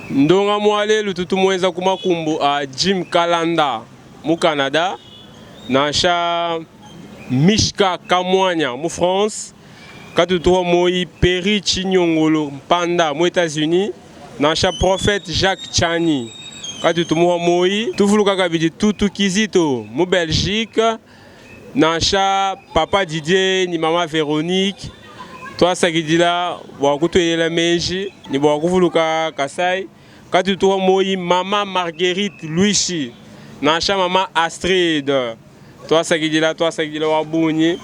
Ndongamu wa lelu tutu muenza ku makumbu a Jim Kalanda mu Canada, nansha Mishka Kamwanya mu France, katutuwa moyi Perry Tshinyongolo Mpanda mu Etats-Unis, nansha Prophète Jacques Tshiani katutumuwa moyi. Tuvuluka kabidi Tutu Kizito mu Belgique, nansha Papa Didier ni Mama Veronique. Tuasakidila bua kutuelela meji ni bua kuvuluka Kasai. Katutuwa moyi Mama Marguerite Luishi, nansha Mama Astrid. Tuasakidila, tuasakidila wa bungi.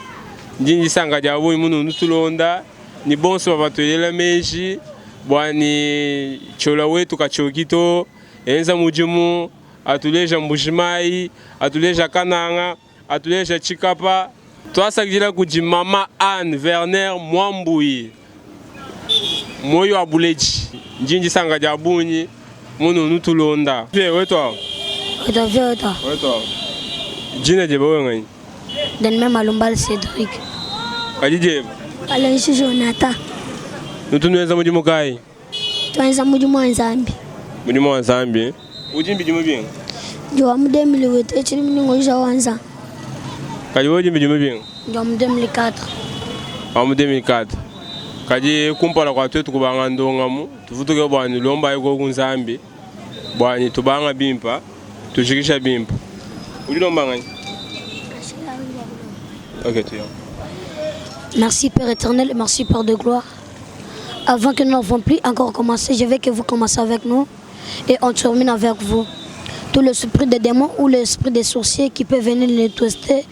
Ndi ndisanka dia bungi mununu tulonda ni bonso bavatuelela meji bua ni Ciola wetu katshioki to, enza mudimu, atuleja Mbujimayi, atuleja Kananga, atuleja Tshikapa. Tuasakidila kudi Mama Anne Werner Mwambuyi, moyo wa buledi. Ndi ndisanka dia bungi mununu tulonda. Vieux wetu awu. Wetu vieux wetu. Wetu awu. Jina diebe wewe nganyi? Denme Malumbal Cedric. Kadi diebe? Kalenshi Jonathan. Nutu nuenza mudimu kayi? Tuenza mudimu wa Nzambi. Mudimu wa Nzambi. Udi mbidimu binga? Ndi wa mu 2008 etshidi mningoja wanza. Kadi wewe udi mbidimu binga? Ndi wa mu 2004. Wa mu 2004. Kadi kumpala kua tuetu kubanga ndongamu, tuvutuke bua nulombayi koku Nzambi bua ni tubanga bimpa, tujikisha bimpa. Udi lomba nganyi? Ok, tuya. Merci Père éternel, merci Père de gloire. Avant que nous n'avons plus encore commencé, je veux que vous commencez avec nous et on termine avec vous. Tout l'esprit des démons ou l'esprit des sorciers qui peut venir nous tester,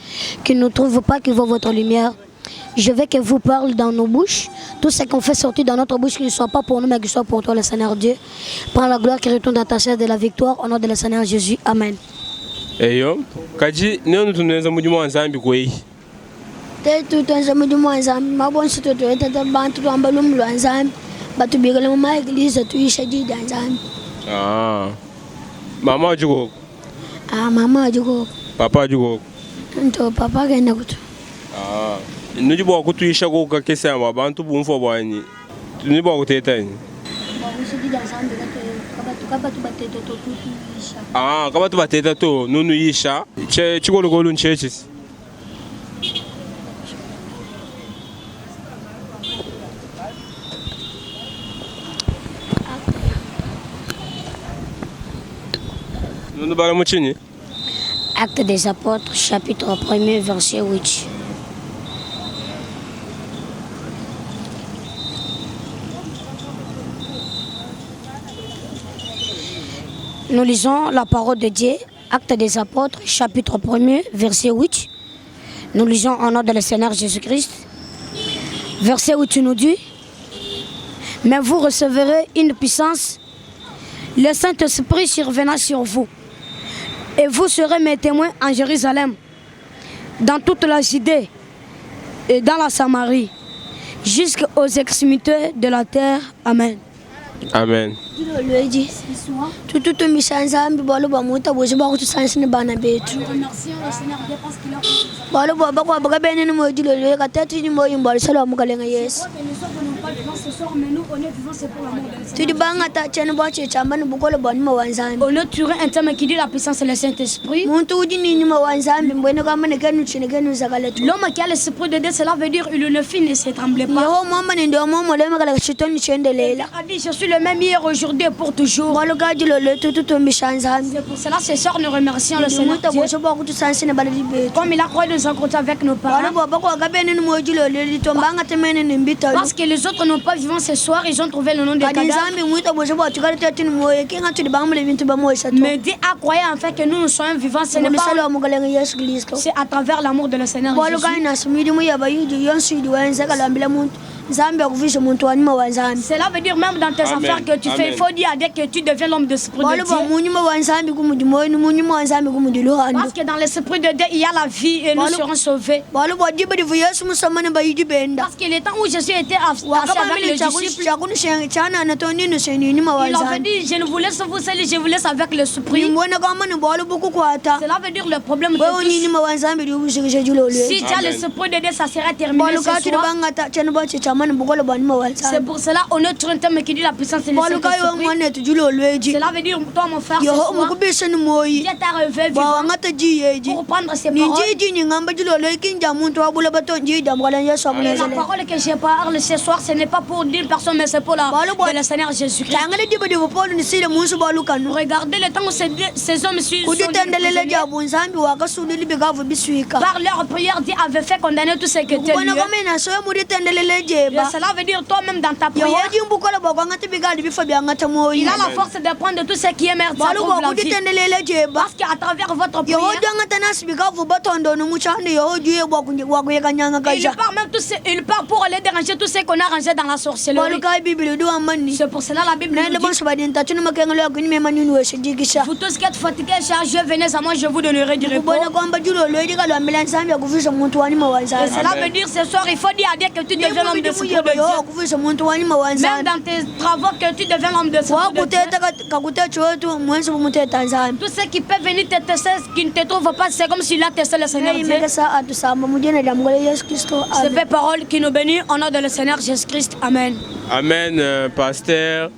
qui ne trouve pas, qui voit votre lumière. Je veux que vous parlez dans nos bouches. Tout ce qu'on fait sortir dans notre bouche, qui ne soit pas pour nous, mais qui soit pour toi, le Seigneur Dieu. Prends la gloire qui retourne dans ta chair de la victoire. Au nom de le Seigneur Jésus. Amen. Eyo, kadi nenu tunuenza mudimu wa Nzambi kweyi. Tetu tuenza mudimu wa Nzambi mabonso tuetu tueteta bantu tuamba lumu lua Nzambi batubikila mu ma eglise tuyisha di dia Nzambi. Ah. Mama udi koko? Ah, mama udi koko. Papa udi koko? Nto papa kenda kutu. Ah. Nudi bua kutuyisha koko kakese bua bantu bumvua buanyi. Nudi bua kuteta nyi? Ah, kabatu bateta to nunuyisha tshikolokolo ntshetshisi. Nunubala mu tshinyi? Actes des Apôtres, chapitre 1er, verset 8. Nous lisons la parole de Dieu, Actes des Apôtres, chapitre 1er, verset 8. Nous lisons en nom de le Seigneur Jésus-Christ. Verset 8 nous dit, Mais vous recevrez une puissance, le Saint-Esprit survenant sur vous. Et vous serez mes témoins en Jérusalem, dans toute la Judée et dans la Samarie, jusqu'aux extrémités de la terre. Amen. Amen. Dilolo tutu tutumbisha Nzambi bualu bua muitabuja bua kutusangisha ne bana betu. Bualu bua bakuabu kabena ne muoyo dilolo kadi tuetu tudi ne muoyo bua luse lua Mukalenge Yesu. Tudi bangata tshiena-bualu tshidi tshiamba ne bukole bua nyuma wa Nzambi. Muntu udi ne nyuma wa Nzambi mbuena kuamba ne kena utshina kena uzakala to. Yehowa muamba ne ndi wa muomumue lelu kala kashidi too ne tshiendelele. Bualu kayi dilolo etu tutumbisha Nzambi? Udi muitabuje bua kutusankisha ne baledi betu. Bualu bua bakuabu kabena ne muoyo dilolo edi to, mbangate mene ne mbitalu. Kadi Nzambi mmuitabuje bua tuikale tuetu ne muoyo, ki nga tudi bambule bintu bamuosha to. Mu luse lua Mukalenge Yesu Kilisto. Bualu kayi nansha midimu yeba yonso yudi wenza kaluambila muntu. Nzambi akuvuije muntu wa nyuma wa Nzambi. Cela veut dire même dans tes Amen. affaires que tu fais, il Amen. faut dire à Dieu que tu deviens l'homme d'esprit de Bualu bua Dieu. mu nyuma wa Nzambi ku mudi muoyo ne mu nyuma wa Nzambi ku mudi luhandu. Parce que dans l'esprit de Dieu, il y a la vie et nous Bualu serons sauvés. bualu bua diba divua Yesu musombe ne bayidi benda, Parce que le temps où Jésus était assis avec wakabambila les ne, disciples, Tshiakunushenga tshianana to, ndi nushenga ne nyuma wa il avait Nzambi. dit, je ne vous laisse vous seul, je vous laisse avec l'esprit. Ne mbuena kuamba ne bualu bukukuata Cela veut dire le problème wewe te udi touche. nyuma wa Nzambi udi ubujikija dilolo Si edi. tu as Amen. l'esprit de Dieu, ça sera terminé Bualu ce kayi tudi soir. bangata tshiena-bualu tshia tshia. diamba ne bukole bua nyuma wa C'est Nzambi. pour cela on est sur un thème qui dit la puissance et le Bualu kayi wewe Saint-Esprit. muanetu dilolo edi Cela veut dire, toi mon frère, ce Yehowa soir, mukubishe ne muoyi Dieu t'a réveillé bua vivant wangata diyi edi pour prendre ses ni paroles. diyi dindi ngamba dilolo edi ki ndia muntu wa buloba to ndiyi dia Mukalenge Yesu wa mu Et la Nazaleta. parole que je parle ce soir, ce n'est pas pour d'une personne, mais c'est pour la, Bualu bua de le Seigneur Jésus-Christ. tangila diba divua Paulo ne Sila mu nzubu wa lukanu Regardez le temps où ces hommes sont ku sont ditendelela prisonniers. diabu Nzambi wakasulula bikavua bisuika. Par leur prière, Dieu avait fait condamner tout ce qui était Kubona lié. kwamena soya mu ditendelela Et dieba cela veut dire toi-même dans ta prière, Yehowa di mbukole bua kuangata bikadi bifua biangata muoyi. il a la force de prendre tout ce qui est merde, ça Bualu trouve bua la ku vie. ditendelela dieba Parce qu'à travers votre Yehowa prière, udi angata nasi bikavua batondone mu tshiandu Yehowa udi uya bua kundi- bua il kuyekanyangakaja. part même tout ce, il part pour aller déranger tout ce qu'on a rangé dans la Bualu sorcellerie. kayi Bible udi wamba ne C'est pour cela la Bible nende nous dit, bonso badi ntatu ne makengelo ya kunyima manini weshe dikisha. vous tous qui êtes fatigués, chargés, venez à moi, je vous donnerai du repos. Kubona kwamba dilolo edi kaluambila Nzambi akuvuija muntu wa nyuma wa Et Nzambi. cela Amen. veut dire ce soir, il faut dire à Dieu que tu deviens l'homme de Mudimu secours de yebe Dieu. Yehowa akuvuija muntu wa nyuma wa Même Nzambi. dans tes travaux, que tu deviens l'homme de secours de Dieu. Wakuteta kakuteta wetu mwenzi bumuteta Nzambi. Tout ce qui peut venir te tester, qui ne te trouve pas, c'est comme s'il a testé le Seigneur Dieu. Neyimekesa atusamba mu dina dia Mukalenge Yesu Kristo. C'est Amen. belle parole qui nous bénit au nom de le Seigneur Jésus-Christ. Amen. Amen, pasteur.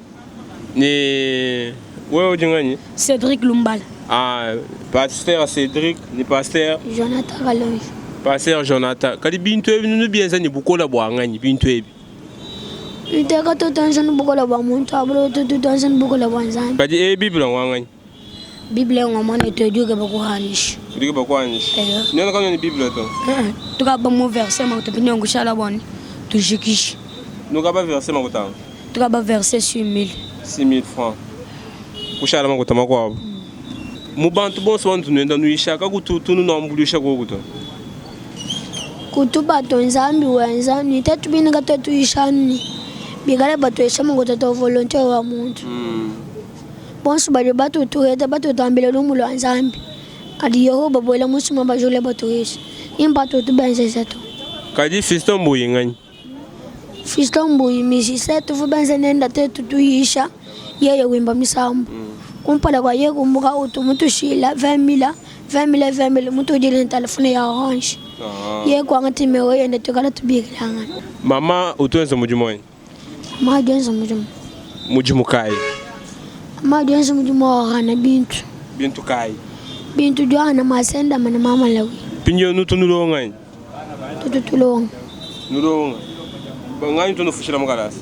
Ni wewe udi nganyi? Cédric Lumbal. Ah, pasteur Cédric, ni pasteur Jonathan Kalonji. pasteur Jonathan. Kadi bintu ebi nunu bienza ni bukola bua nganyi bintu ebi. Iteka tutonza ni bukola bua muntu abulo tutonza ni bukola bua Nzambi. Kadi e Bible ngwa nganyi? Bible ngomane toduke bakuhanisha. Udike bakwanisha. Nyona kana ni Bible to. Tukaba mu verset ma utapini ngushala boni. Tujikishe. Nukaba verset makutanga. Tukaba verset 6000. 6000 francs. Kushala makutama kwabo. Mu bantu bonso bantu nenda nuishaka kututu nunambulisha kokuto. Kutu bato Nzambi wenza ni tetu bini katetu ishani. Bikale batuesha mungu toto volontaire wa muntu. Bonso badi batutureta batutambile lumu lwa Nzambi. Adi Yehova bola musuma bajule batuisha. Imba tutu benzeza to. Kadi fiston mbuyi nganyi. Fiston Mbuyi misise tuvu benze nenda tetu tuyisha yeye wimba misambo. Kumpala kwa ye kumbuka utu mutushila 20000 20000 20000 mutu ujile telefone ya orange. Ah. Ye kwanga timewe yende tukala tubikilanga. Mama utuenza mudimu wanyi? Ma jenza mudimu. Mudimu kayi? Ma jenza mudimu wa bintu. Bintu kayi? Bintu jwana masenda mana mama lawi. Pinyo nutu nulonga nganyi? Tutu tulonga. Nulonga. Nganyi tunufushila mukalasa?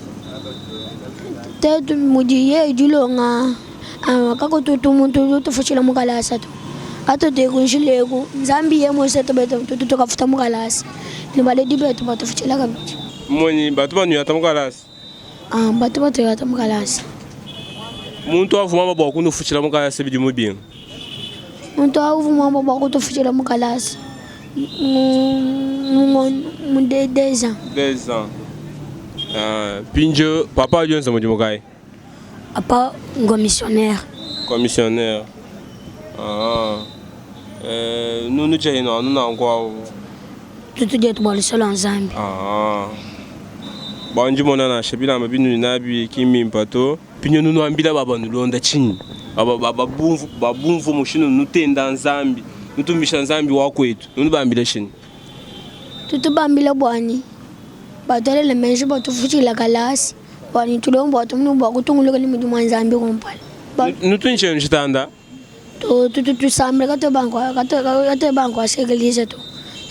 Tetu mudi ye julonga. Kako tutu muntu tufushila mukalasa to. Ato te kunshileku Nzambi ye mose to beto tutu tukafuta mukalasa. Ni baledi betu batufushila kabidi. Moni batu banuyata mukalasa. Ah batu batuyata mukalasa. Muntu avuma bwa kunufushila mukalasa bidi mubinga. Muntu avuma bwa kutufushila mukalasa. Mu 2 ans. 2 ans. Ah, pinjo papa ajonza mudimu kayi? Papa commissionnaire. Commissionnaire. Ah. Nunu chahino nuna ngwa. Tutu dia tubalisela Nzambi. Ah. Banji mona na shabila mabinu nabi kimi mpato. Pinyo nunu ambila baba nulonda chini. Baba baba bumvu babumvu mushino nutenda Nzambi. Nutumisha Nzambi wakwetu. Nunu bambila chini. Tutu bambila bwani. Batwalele menshi batufushila kalasi. Bwani tulombo batumunu bwa kutunguluka ni mudimu wa Nzambi kumpala. Nutunche nchitanda. Tutu tusambile kato bankwa kato kato bankwa sekelise to.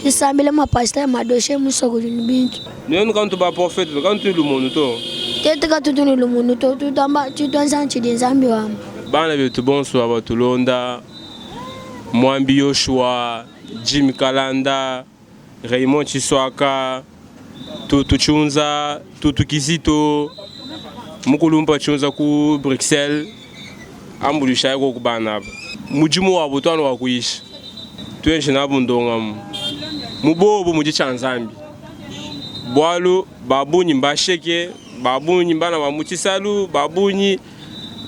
Tusambile mapasta madoshe musoko ni bintu. Nenu kantu ba prophète kantu lumonu to. Tete katutu ni lumunu to tutamba tutwanza nchidi Nzambi wamba. Bana betu bonso abatulonda Mwambi Yoshua, Jim Kalanda, Raymond Chiswaka, Tutu Chunza, Tutu Kizito, Mukulumpa Chunza ku Bruxelles, ambulisha ko kubana aba. Mujimu wabo twano wakuisha. Tuenje nabo ndongamu. Mubobo muji cha Nzambi. Bwalu babunyi mbasheke, babunyi mbana ba mutisalu, babunyi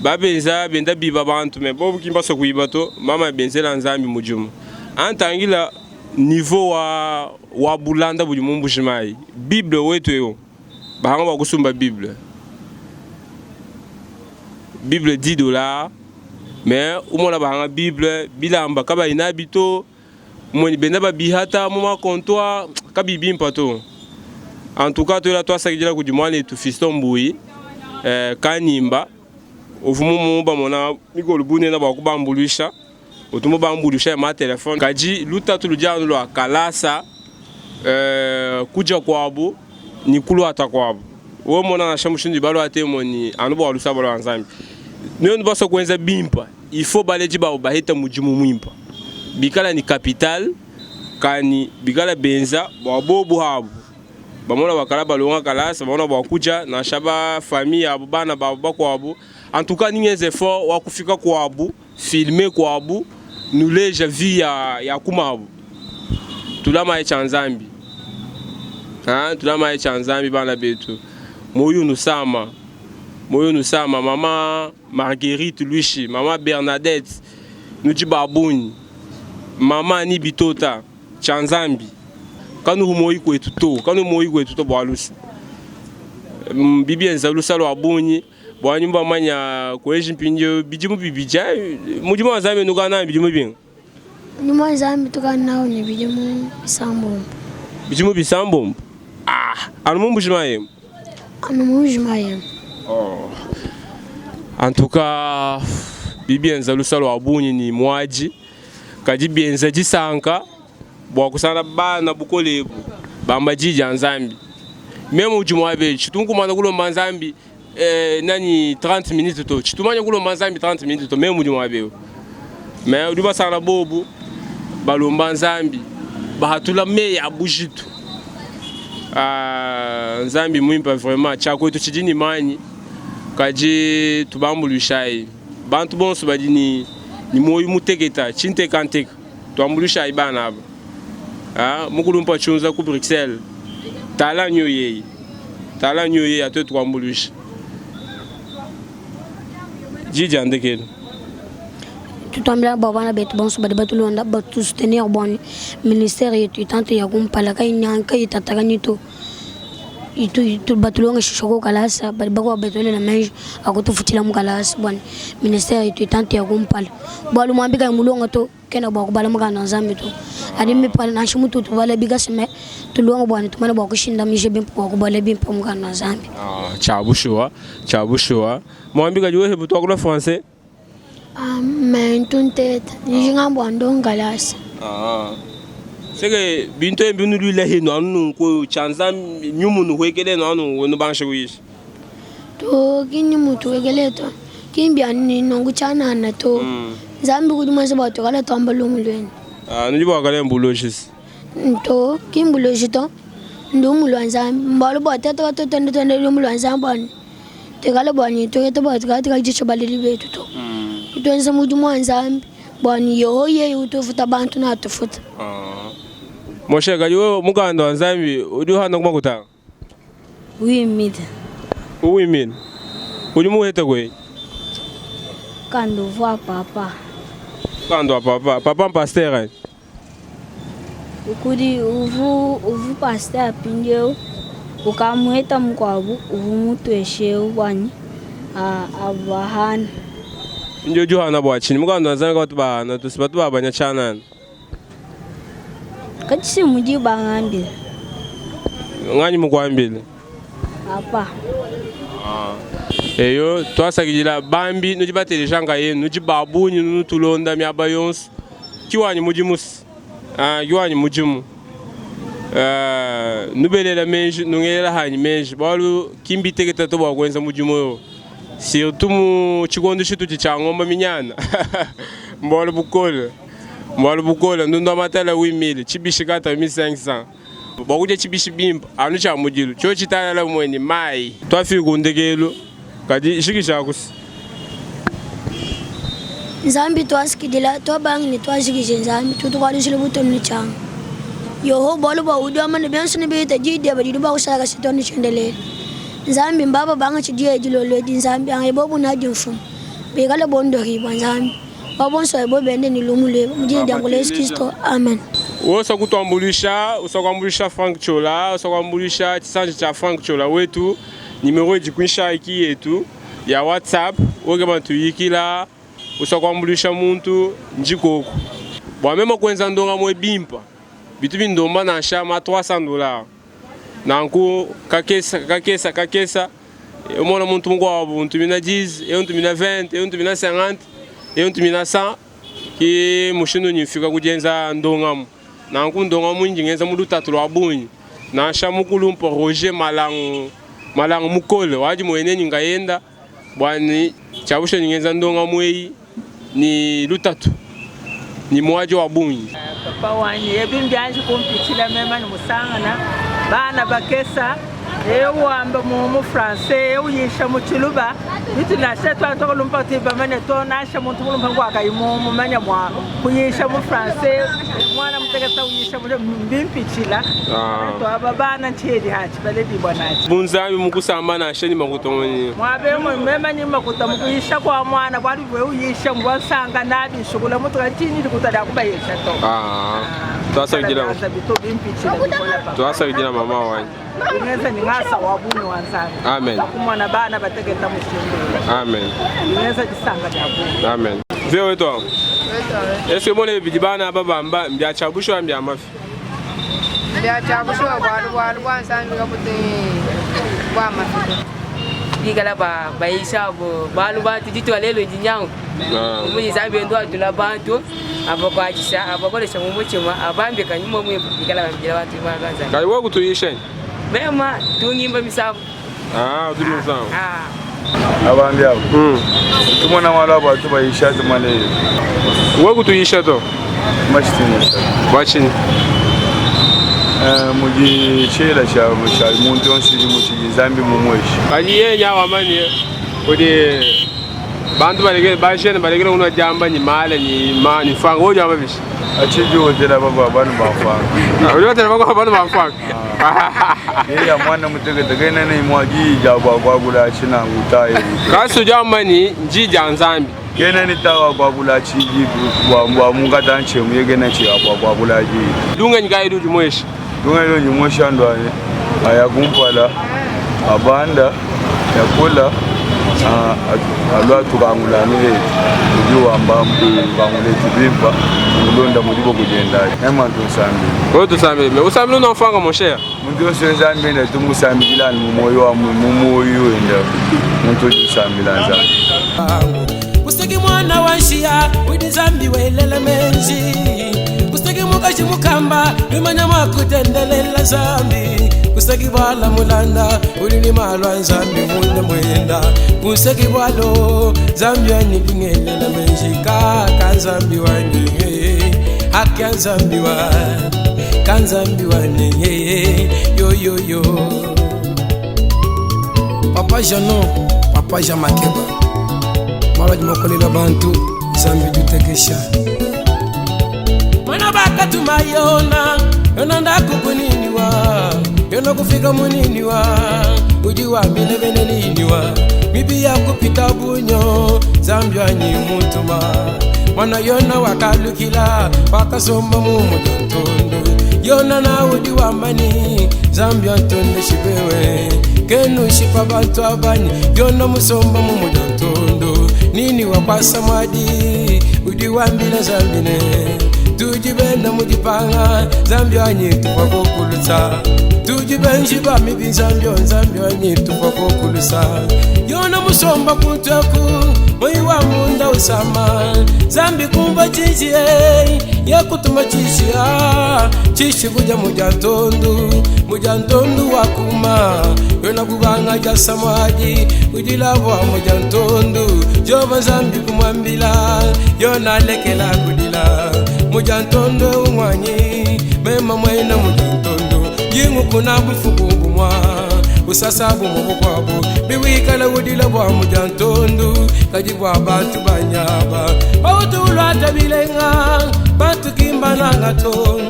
babenza benda biba bantu me bobu kimbaso kuiba to mama benzela Nzambi mujumu. Antangila niveau wa bulanda buli mumbushimai. Bible wetu yo. Bahanga bakusumba Bible. Bible 10 $. Mais umona bahanga Bible bilamba kaba inabito moni benda babihata mu ma comptoir kabi bimpa to. En tout cas tuela tuasakidila kudi muanetu Fiston Mbuyi eh, Kanimba uvua mubamona mikolo bunene bua kubambuluisha utu mubambuluisha ya ma telefone kadi lutatu ludi anu lua kalasa eh, kudia kuabu ni kuluata kuabu wewe mona nansha mushindu baluate moni anu bua lusaba lua Nzambi nuenu basua kuenza bimpa il faut baledi babu baheta mudimu muimpa bikala ni capital kani bikala benza bua bobu habu bamona bakala balonga kalasa bamona bua kudia nansha ba famille yabu bana babu bakuabu en tout cas ningenza effort wa kufika kuabu filmer kuabu nuleja vie ya, ya kumabu tulamaye tshia nzambi ha tulamaye tshia nzambi bana betu moyo nusama moyo nusama mama Marguerite Luishi mama Bernadette nudi babunyi mama ni bitota tshia nzambi kanu moyi kwetu to kanu moyi kwetu to bua lusa bibi enza lusa lua bunyi bua nyumba manya kuenji mpindio bidimu bibidi mudimu wa nzambi nukana bidimu binga Mudimu wa Nzambi tukana nawo ne bidimu bisambombo. Bidimu bisambombo? Ah, anu mu Mbuji-Mayi? Anu mu Mbuji-Mayi. Oh. En tout cas, bibienza lusa lua bungi ni muadi kadi bienza disanka bua kusana bana bukole ebu bamba di dia Nzambi. Meme udi muabe tshitu nkumana kulomba Nzambi eh, nani 30 minutes to tshitu manya kulomba Nzambi 30 minutes to meme udi muabe eu. Mais udi basana bobu balomba Nzambi bahatula meyi a bujitu. Ah, Nzambi muimpe vraiment tshiakwetu tshidi ni manyi kadi tubambuluishayi bantu bonso badi ni ni muoyo muteketa tshintekanteka tuambuluishayi bana aba ah, mukulumpa tshiunza ku Bruxelles tala nyo yeyi tala nyo yeyi atuetu kuambuluisha di dia ndekelu. Tutuambila bua bana betu bonso badi batulonda batu soutenir bua ministère yetu itante ya kumpala kayitatakanyi to itu itu batulongesha ku kalasa badi bakuwa batuelela meji akutufutila mu kalasa bua ministère yetu itante ya kumpala bualu muambi kayi mulonga to kena bua kubala mukanda wa Nzambi to adi mipala nansha mutu tubala bikasi me tulonga bua tumane bua kushindamija bimpe bua kubala bimpe mukanda wa Nzambi. Ah, tshia bushuwa tshia bushuwa muambi kadi wewe tuakula français Ah, me ntunteta njinga bua ndongalasa. Ah. Seke bintu ebi nuluila henu anu nunku tshianza nyumu nuhuekele anu nubangshe kuyisha. To kini mutu wekele to kimbi ani nongu chanana to. Nzambi kudi mwese bua tukala twamba lumu lwenu. Ah, nudi bua kale mbulojisi. To kimbuloji to ndumu lwa Nzambi mbalu bua tete wa to twende lumu lwa Nzambi ani. Tukala bua ni to bua tukala tukala balili betu to. Tuenze mudimu wa Nzambi bua ni yoho yeye utufuta bantu na tufuta. Ah. Moshe kadi wewe mukanda wa Nzambi udi uhanda kuma kutanga. Wimile. Uwimile. Udi muhete kwe. Kando voa papa. Kando wa papa. Papa pasteur. Eh? Ukudi uvu uvu pasteur pindeu ukamuheta mukwabu uvu mutwesheu bwani abahana. Ndio juhana bwa chini mukanda wa Nzambi batu bahana tusi batu babanya chanana. Kati si muji bangambile. Nganyi mukwambile. Papa. Eyo twasakidila bambi nudi batelejanga yenu nudi babunyi nutulonda miaba yonso kiwanyi mudimu si ah, kiwanyi mudimu uh, nubelela menji nungelela hanyi menji bualu kimbiteketa to bua kuenza mudimu yo surtout mu tshikondo tshitudi tshia ngomba minyana mbualu bukole mbualu bukole ndundu wa matala 8000 tshibishi kata 1500 bua kudia tshibishi bimpe anu tshia mudilu tshio tshitalala mweni mai twafika kundekelu kadi shikisha kusi Nzambi twasikidila twabangi ne twashikishe Nzambi tutukwalishile butonu ne tshanga. Yoho bualu bua udi wamba ne bionso ne bihita di dieba didi bua kushala kashidi ne tshiendelele. Nzambi mbaba banga tshidi dilolo edi Nzambi anga bobu nadi mfumu. Bikale bondoribwa Nzambi. Babonso ebo bende ni lumu lweba. Mu dina dia Nkulu Yesu Kristo. Amen. Wosa kutuambulisha usa kuambuluisha Frank Chola usa kuambuluisha tshisanji tshia Frank Chola wetu numero idi kuinshaki yetu ya WhatsApp woke bantu yikila usa kuambuluisha muntu njikoku bua meme kuenza ndonga mwe bimpa bitu bindomba nansha ma 300 dollars. Nanku kakesa kakesa kakesa umona muntu mukuabu ntumina 10, eu ntumina 20, eu ntumina 50, eu ntumina 100 ki mushindu undi mfika ku dienza ndongamu. Nanku ndongamu indi ngenza mu lutatu lua bungi. Nansha mukulumpe Roger Malangu Malangu mukole wadi mueneni ngayenda bua ne tshia bushuwa ndi ngenza ndongamu eyi ne lutatu ne muadi wa bungi. Papa wanyi, ebi mbianji kumpitshila mema ne musangana bana bakesa eu wamba mu mu français eu yisha mu tshiluba bitu nansha tuana tuakalumpa tuyi bamanye to nansha muntu mulumpa ngwakayi mumanya mua kuyisha mu français mwana muteketa uyisha mu mbimpitshila twaba bana ntshiedi hatshi baledibua natshi Bunzambi mukusamba nansha ni makuta mwenye. Mwabe mema ni makuta mukuyisha kwa mwana bwali bwe uyisha mbwa nsanga nabi nshukula mutu kachini likuta lya kubayisha to. Twasabidila bito bimpitshila bikola papa. Twasabidila mama wanyi. Ngeza ni ngasa wa bungi wa Nzambi. Amen. Kumwana bana bateketa mushindu. Amen. Ngeza disanga lya bungi. Amen. Vieux wetu. Est-ce que mone bidi bana babamba mbya chabusho mbya mafi? Mbya chabusho bwalu bwalu bwa Nzambi kabuti bwa mafi. Bikala ba bayisha abo balu bantu ditwa lelo dinyango muni Nzambi endo atula bantu abakwakisha abakolesha mu mutima abambika nyuma mwe bikala bambira bantu baganza. Kai wewe kutuyisha? Mema tungimba misabu. Tuli misabu. Abambi abo. Tumona wala bantu bayisha tumane. Wewe kutuyisha to? Mashitini. Bachini. Muji chela cha cha muntu yonse muji Nzambi mumweshi. Kaji yeye nyawa mani udi bantu balekele bashene balekele kuno jamba ni male ni ma ni fanga ojo aba bishi. Achiji wotela baba banu bafanga. Uli wotela baba banu bafanga. Yeye ya mwana mutekete kene ne mwaji jabwa kwagula china ngutaye. Kasu jamba ni njija Nzambi. Kene ni tawa kwagula chiji bwa bwa mungata nchemu yekene chi bwa kwagula ji. Lunga nyikai du jumweshi. Lunga ndo jumweshi ando aya kumpala abanda yakula alwa tukangulani udi wamba tukangule tubimpa ulonda mulibo kujenda ema tusambi wewe tusambi mais usambi no mfanga mon cher muntu yose nzambi na tumusambila mu moyo wa mu moyo wenda muntu usambila nzambi kusiki mwana wa nshia udi nzambi welele menji kusiki mukashi mukamba limanya makutendelela nzambi kuseki bwala mulanda ulili malwa nzambi munda mwenda kuseki bwalo nzambi wanilingelela menji kaka nzambi wani akya nzambi wa ka nzambi wani yo yo yo papa Jano papa Jean Makeba malwa dimokolela bantu nzambi dutekesha mwana bakatuma yona yona ndakukuniniwa yona kufika muniniwa udi wambile bene niniwa mibi ya kupita bunyo nzambi wanyi mutuma mwana yona wakalukila wakasomba mumutontondo yona na udi wambani nzambi antonde shibewe kenu shipa bantu abani yona musomba mumutontondo nini wakwasa mwadi udi wambile nzambine tujibenda mujipanga nzambi wanyi tufa kokulusa tujibenji ba mibi nzambi nzambi wanyi tufa kokulusa yona musomba kuntwaku moyi wa munda usama nzambi kumba chichi yakutuma chichi chichi kuja mujantondu mujantondu wakuma yona kubanga jasamwaji ujilabwa mujantondu jova nzambi kumwambila yona lekela kudila mujantondo umwanyi mema mwena mujantondo yingu kuna bufuku bumwa usasa bumu bukwabo biwikala udila bwa mujantondo kaji bwa bantu banyaba bautulwata bilenga bantu kimbananga to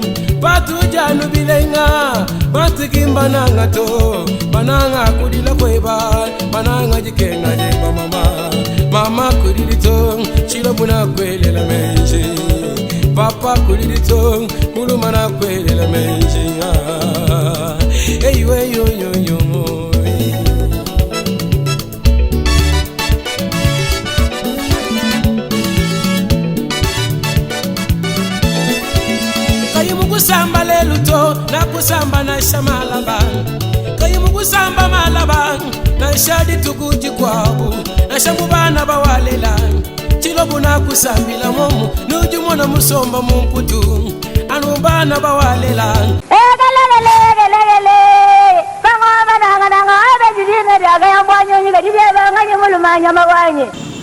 batu janu bilenga bantu kimbananga to bananga kudila kweba bananga jikenga jeba mama mama kudilito chilobuna kwelela menji papa kulilito kuluma na kwelela menji eyiwe yo yo yo kayi mukusamba leluto na kusamba nansha malaba kayi mukusamba malaba nansha dituku dikuabu nansha mu bana bawalela tshilobu nakusambila momu nudi mona musomba mu mputu anu bana bawalela.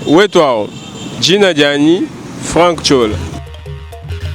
Wetu awu, dina dianyi Franck Ciola.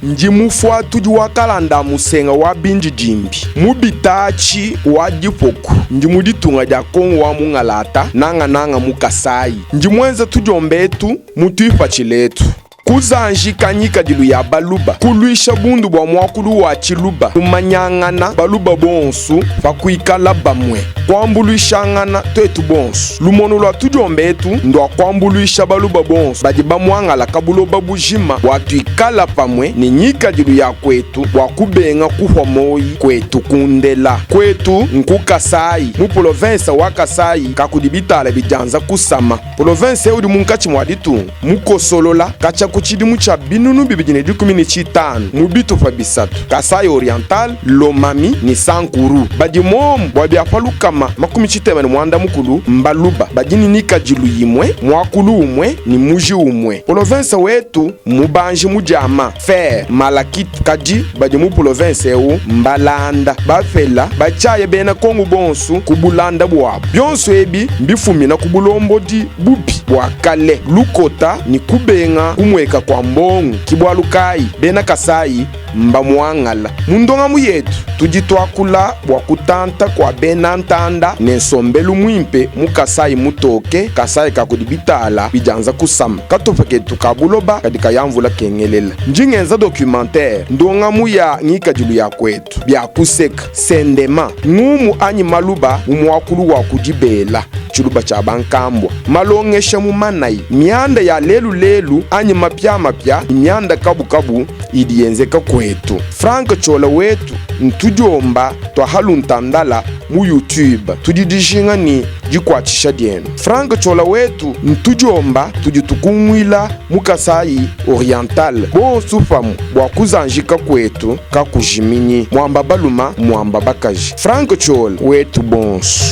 Ndi mufuatudi wa kalanda a musenga wa bindidimbi mu bitaatshi wa dipoku. Ndi mu ditunga dia Kongo wa mungalata, nangananga mu Kasayi. Ndi muenza tudiomba etu mu tuipatshila etu. Kuzanjika ngikadilu ya Baluba, kuluisha bundu bua muakulu wa Tshiluba, kumanyangana Baluba bonsu pa kuikala bamue, kuambuluishangana tuetu bonsu. Lumonu lua tudiomba etu ndua kuambuluisha Baluba bonsu badi bamuangalaka buloba bujima bua tuikala pamue ne ngikadilu ya kuetu bua kubenga kuhua moyi kuetu kundela. Kuetu nku Kasayi, mu polovensa wa Kasayi kakudi bitala bidianza kusama. Polovense eu udi munkatshi mua ditunga, mukosolola katshia ku tshidimu tshia 2015 mu bitupa bisatu, Kasaï-Oriental, Lomami ne Sankuru. Badi muomu bua bia pa 360 mbaluba badi ne ngikadilu imue, muakulu umue ne muji umue. Polovense wetu mmubanji mu diama, fer, malachite, kadi badi mu polovense eu mbalanda, bapela, batshiaya bena Kongo bonsu ku bulanda buabu. Bionso ebi mbifumina ku bulombodi bubi bua kale, lukota ne kubenga kumueka kua mbongo. Ki bualu kayi bena Kasayi mbamuangala. Mu ndongamu yetu tudi tuakula bua kutanta kua bena ntanda ne nsombelu muimpe mu Kasayi mutoke, Kasayi ka kudi bitala bidianza kusama. Katupa ketu ka buloba kadi kaya mvula kengelela. Ndi ngenza documentaire, ndongamu ya ngikadilu ya kuetu, bia kuseka, sendema, ngumu anyi maluba mu muakulu wa ku dibela, tshiluba tshia bankambua, malongesha mu manayi, mianda ya lelu lelu anyi mapiamapia ne mianda kabukabu idi yenzeka kuetu. Franck Ciola wetu ntudiomba tua Haluntandala mu YouTube. Tudi dijinga ne dikuatshisha dienu. Franck Ciola wetu ntudiomba tudi tukunguila mu Kasaï Oriental bonsu pamue bua kuzanjika kuetu kakujiminyi. Muamba baluma muamba bakaji. Franck Ciola wetu bonsu.